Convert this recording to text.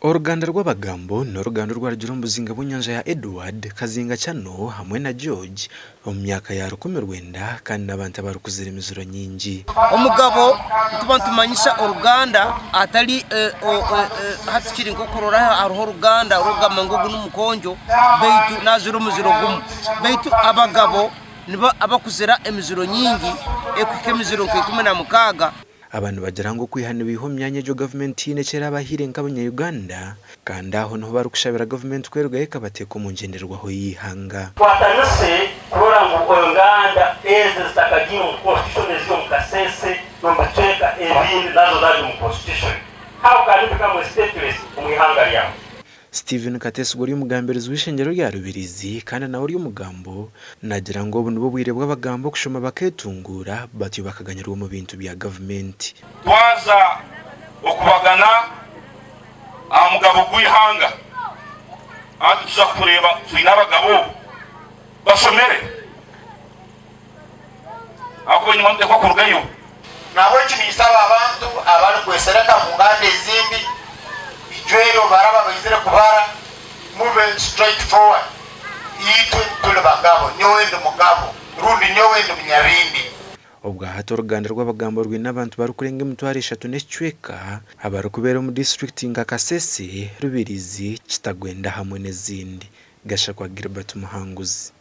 Oruganda rw'Abagambo n'oruganda orwarugire omu buzinga bw'enyanja ya Edward, Kazinga Chano hamwe na George omu myaka ya 1900 kandi n'abantu abarikuzira emiziro nyingi. Omugabo nituba nitumanyisa oruganda atari hati kiri nk'okurora hariho oruganda orikugamba ngu ogu n'omukonjo beitu nazira omuziro gumwe beitu abagabo nibo abakuzira emiziro nyingi erikuhika emiziro nka 16. Aba nibagira ngu okwiha nibaihwa omu myanya egyo gavumenti tihaine eki erabahaire nk'abanya Uganda kandi aho niho barikushabira gavumenti kwerugayo ekabateeka omu ngyenderwaho y'eihanga. Tukwatanise kurora ngu enganda ezi ezitakagiire omu constitution eziri omu Kasese n'omu bicweka ebindi nazo zaija omu constitution. How can you become a stateless omu ihanga ryawe? Stephen Katesigwa ori omugambirizi w'eishengyero rya Rubirizi kandi nawe ori omugambo, naagira ngu obu nibwo bwire bw'abagambo okushoma bakeetunguura batyo bakaganyirwa omu bintu bya gavumenti. Twaza okubagana aha mugabo gw'eihanga, hati tuza kureeba twine abagabo bashomere ahakuba enyima nituteekwa kurugayo. Nahabweki ninsaba abantu abarikwesereka mu nganda ezindi, ijweri obu baraba baizire kubara, mube straight forward, itwe turi bagabo, nyowe ndi mugabo rundi nyowe ndi munyabindi. Obwahati oruganda rw'Abagambo rwine abantu barikurenga emitwaro eshatu n'ekicweka abarikubeera omu disiturikiti nka Kasese, Rubirizi, Kitagwenda hamwe n'ezindi. Gashakwa Gilbert Muhanguzi.